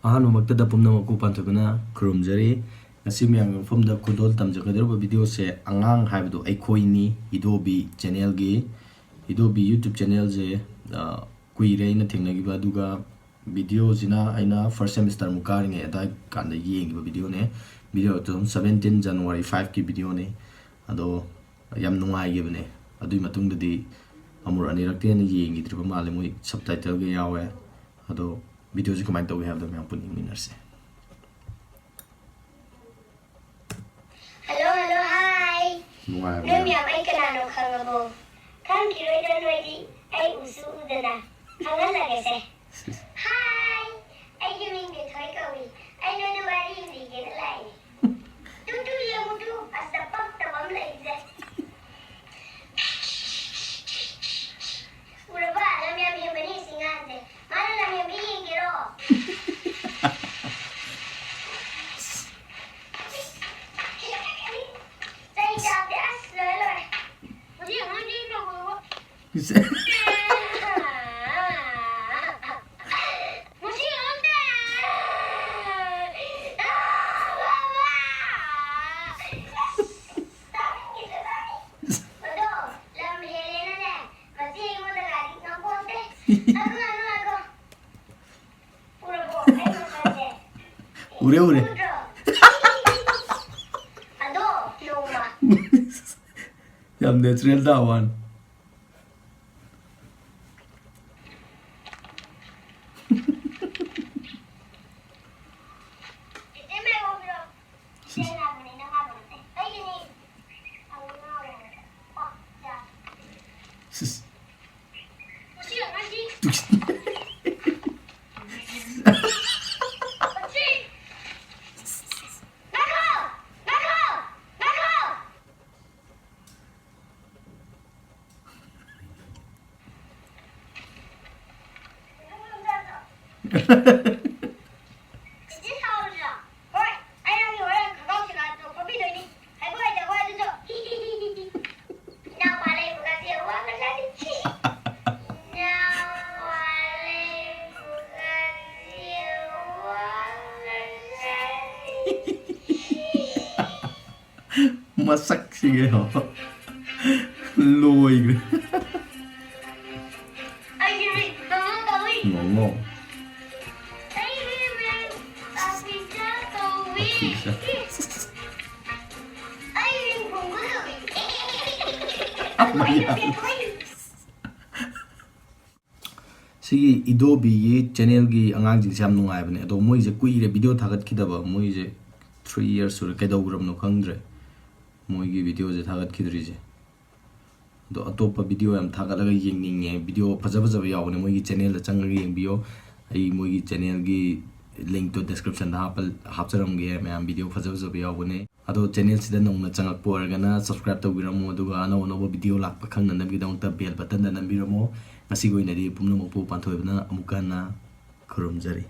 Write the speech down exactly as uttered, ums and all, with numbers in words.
ꯑꯍꯥꯟꯕꯃꯛꯇꯗ ꯄꯨꯝꯅꯃꯛꯄꯨ ꯄꯥꯟꯊꯣꯏꯕꯅ ꯈꯨꯔꯨꯝꯖꯔꯤ꯫ ꯉꯁꯤ ꯃꯌꯥꯝꯒꯤ ꯃꯐꯝꯗ ꯈꯨꯗꯣꯜ ꯇꯝꯖꯒꯗꯧꯔꯤꯕ ꯚꯤꯗꯤꯑꯣꯁꯦ ꯑꯉꯥꯡ ꯍꯥꯏꯕꯗꯨ ꯑꯩꯈꯣꯏꯅꯤ, ꯏꯗꯣꯕꯤ ꯆꯦꯅꯦꯜꯒꯤ, ꯏꯗꯣꯕꯤ YouTube ꯆꯦꯅꯦꯜꯁꯦ, ꯑ, ꯀꯨꯏꯔꯦ ꯑꯩꯅ ꯊꯦꯡꯅꯈꯤꯕ, ꯑꯗꯨꯒ ꯚꯤꯗꯤꯑꯣꯁꯤꯅ ꯑꯩꯅ first semester ꯃꯨꯛ ꯀꯥꯔꯤꯉꯩ ꯑꯗꯥꯏ ꯀꯥꯟꯗ ꯌꯦꯡꯈꯤꯕ ꯚꯤꯗꯤꯑꯣꯅꯦ꯫ Video two thousand seventeen January five ꯀꯤ ꯚꯤꯗꯤꯑꯣꯅꯦ꯫ ꯑꯗꯣ ꯌꯥꯝ ꯅꯨꯡꯉꯥꯏꯈꯤꯕꯅꯦ꯫ ꯑꯗꯨꯒꯤ ꯃꯇꯨꯡꯗꯗꯤ ꯑꯃꯨꯔꯛ ꯑꯅꯤꯔꯛꯇꯤ ꯍꯦꯟꯅ ꯌꯦꯡꯈꯤꯗ꯭ꯔꯤꯕ ꯃꯥꯜꯂꯦ, ꯃꯣꯏ subtitle ꯒ ꯌꯥꯎꯋꯦ꯫ ꯑꯗꯣ ꯚꯤꯗꯤꯑꯣꯁꯤ ꯀꯃꯥꯏꯅ ꯇꯧꯒꯦ ꯍꯥꯏꯕꯗꯣ ꯃꯌꯥꯝ ꯄꯨꯟꯅ ꯌꯦꯡꯃꯤꯟꯅꯔꯁꯦ꯫ Hello, hello, hi. ꯅꯨꯡꯉꯥꯏꯕ꯭ꯔꯥ? ꯅꯣꯏ ꯃꯌꯥꯝ ꯑꯩ ꯀꯅꯥꯅꯣ ꯈꯪꯉꯕꯣ? ꯈꯪꯈꯤꯔꯣꯏꯗ ꯅꯣꯏꯗꯤ, ꯑꯩ ꯎꯁꯨ ꯎꯗꯅ꯫ ꯈꯪꯍꯜꯂꯒꯦꯁꯦ꯫ Hi, ꯑꯩꯒꯤ ꯃꯤꯡ ꯕꯦꯊꯣꯏ ꯀꯧꯏ꯫ ꯑꯩ ꯅꯣꯏꯗ ꯋꯥꯔꯤ ꯑꯃ ꯂꯤꯒꯦꯅ ꯂꯥꯛꯏꯅꯦ꯫ ꯇꯨ, ꯇꯨ, ꯌꯦꯡꯉꯨ ꯇꯨ, ꯑꯁꯤꯗ ꯄꯛꯇꯕ ꯑꯃ ꯂꯩꯔꯤꯁꯦ꯫ ꯎꯔꯕ? ꯂꯝ ꯌꯥꯝ ꯍꯦꯟꯕꯅꯤ ꯑꯁꯤ ꯉꯥꯁꯦ꯫ ꯃꯥꯅ ꯂꯝ ꯍꯦꯟꯕ ꯌꯦꯡꯒꯦꯔꯣ? ꯆꯩ ꯆꯥꯕꯗꯤ ꯑꯁ ꯂꯣꯏꯔꯦ, ꯂꯣꯏꯔꯦ꯫ ꯍꯧꯖꯤꯛ ꯑꯉꯥꯡꯁꯦ ꯇꯧꯕꯗꯣ꯫ ꯏꯁ꯫ ꯃꯁꯤ ꯑꯉꯥꯡꯁꯦ꯫ ꯑꯗꯣ, ꯂꯝ ꯍꯦꯜꯂꯦꯅꯅꯦ, ꯃꯁꯤ ꯑꯩꯉꯣꯟꯗ ꯒꯥꯔꯤ ꯉꯝꯄꯣꯟꯇꯦ꯫ ꯉꯥꯏꯈꯣ, ꯉꯥꯏꯈꯣ, ꯉꯥꯏꯈꯣ꯫ ꯎꯔꯕꯣ? ꯑꯩ ꯃꯁꯛꯁꯦ? ꯎꯔꯦ, ꯎꯔꯦ꯫ ꯎꯗ꯭ꯔꯣ? ꯑꯗꯣ, ꯅꯣꯡꯃ꯫ ꯌꯥꯝ natural ꯇꯥꯕ ꯋꯥꯅꯤ꯫ ꯆꯦꯆꯦ ꯃꯥꯏꯕ ꯄꯤꯔꯛꯑꯣ꯫ ꯆꯦꯆꯦ ꯂꯥꯛꯄꯅꯦ, ꯅꯪ ꯂꯥꯛꯄ ꯅꯠꯇꯦ꯫ ꯑꯩꯒꯤꯅꯦ꯫ ꯑꯃꯨꯛ ꯉꯥꯎꯔꯦ꯫ ꯑꯣ, ꯌꯥꯔꯦ꯫ ꯁꯤꯁ꯫ ꯃꯁꯤ ꯑꯉꯥꯡꯁꯤ꯫ ꯃꯁꯤ꯫ ꯉꯥꯏꯈꯣ! ꯉꯥꯏꯈꯣ! ꯉꯥꯏꯈꯣ! ꯆꯤꯆꯦ ꯁꯥꯎꯔꯨꯁꯤꯔꯣ? ꯍꯣꯏ, ꯑꯩ ꯅꯪꯒꯤ ꯍꯣꯔꯦꯟ ꯈꯪꯒꯥꯎ ꯁꯦꯒꯥꯏꯕꯗꯣ ꯐꯣꯠꯄꯤꯗꯣꯏꯅꯤ꯫ ꯍꯩꯕꯣꯏ ꯍꯩꯇꯕꯣꯏ ꯑꯗꯨꯁꯨ꯫ ꯏꯅꯥꯎꯄꯥ ꯂꯩꯕꯒꯁꯦ ꯋꯥꯈ꯭ꯔꯖꯥꯠꯅꯤ꯫ ꯏꯅꯥꯎꯄꯥ ꯂꯩꯕꯒꯁꯦ ꯃꯁꯛꯁꯤꯒ ꯂꯣꯏꯈ꯭ꯔꯦ꯫ ꯉꯧꯉꯧ꯫ ꯁꯤꯒꯤ ꯏꯗꯣꯕꯤꯒꯤ ꯆꯦꯅꯦꯜꯒꯤ ꯑꯉꯥꯡꯁꯤꯡꯁꯦ ꯌꯥꯝ ꯅꯨꯡꯉꯥꯏꯕꯅꯦ꯫ ꯑꯗꯣ ꯃꯣꯏꯁꯦ ꯀꯨꯏꯔꯦ ꯚꯤꯗꯤꯑꯣ ꯊꯥꯒꯠꯈꯤꯗꯕ꯫ ꯃꯣꯏꯁꯦ ꯊ꯭ꯔꯤ ꯌꯔꯁ ꯁꯨꯔꯦ꯫ ꯀꯩꯗꯧꯈ꯭ꯔꯕꯅꯣ ꯈꯪꯗ꯭ꯔꯦ꯫ ꯃꯣꯏꯒꯤ ꯚꯤꯗꯤꯑꯣꯁꯦ ꯊꯥꯒꯠꯈꯤꯗ꯭ꯔꯤꯁꯦ꯫ ꯑꯗꯣ ꯑꯇꯣꯞꯄ ꯚꯤꯗꯤꯑꯣ ꯌꯥꯝ ꯊꯥꯒꯠꯂꯒ ꯌꯦꯡꯅꯤꯡꯉꯦ꯫ ꯚꯤꯗꯤꯑꯣ ꯐꯖ ꯐꯖꯕ ꯌꯥꯎꯕꯅꯦ꯫ ꯃꯣꯏꯒꯤ ꯆꯦꯅꯦꯜꯗ ꯆꯪꯉꯒ ꯌꯦꯡꯕꯤꯌꯣ꯫ ꯑꯩ ꯃꯣꯏꯒꯤ ꯆꯦꯅꯦꯜꯒꯤ ꯂꯤꯡꯛꯇꯣ ꯗꯤꯁꯀ꯭ꯔꯤꯞꯁꯟꯗ ꯍꯥꯞꯄ-, ꯍꯥꯞꯆꯔꯝꯒꯦ꯫ ꯃꯌꯥꯝ ꯚꯤꯗꯤꯑꯣ ꯐꯖ ꯐꯖꯕ ꯌꯥꯎꯕꯅꯦ꯫ ꯑꯗꯣ ꯆꯦꯅꯦꯜꯁꯤꯗ ꯅꯧꯅ ꯆꯪꯉꯛꯄ ꯑꯣꯏꯔꯒꯅ ꯁꯕꯁꯀ꯭ꯔꯥꯏꯕ ꯇꯧꯕꯤꯔꯝꯃꯣ꯫ ꯑꯗꯨꯒ ꯑꯅꯧ ꯑꯅꯧꯕ ꯚꯤꯗꯤꯑꯣ ꯂꯥꯛꯄ ꯈꯪꯅꯅꯕꯒꯤꯗꯃꯛꯇ ꯕꯦꯜ ꯕꯇꯟꯗ ꯅꯝꯕꯤꯔꯝꯃꯣ꯫ ꯉꯁꯤꯒꯤ ꯑꯣꯏꯅꯗꯤ ꯄꯨꯝꯅꯃꯛꯄꯨ ꯄꯥꯟꯊꯣꯏꯕꯅ ꯑꯃꯨꯛꯀ ꯍꯟꯅ ꯈꯨꯔꯨꯝꯖꯔꯤ꯫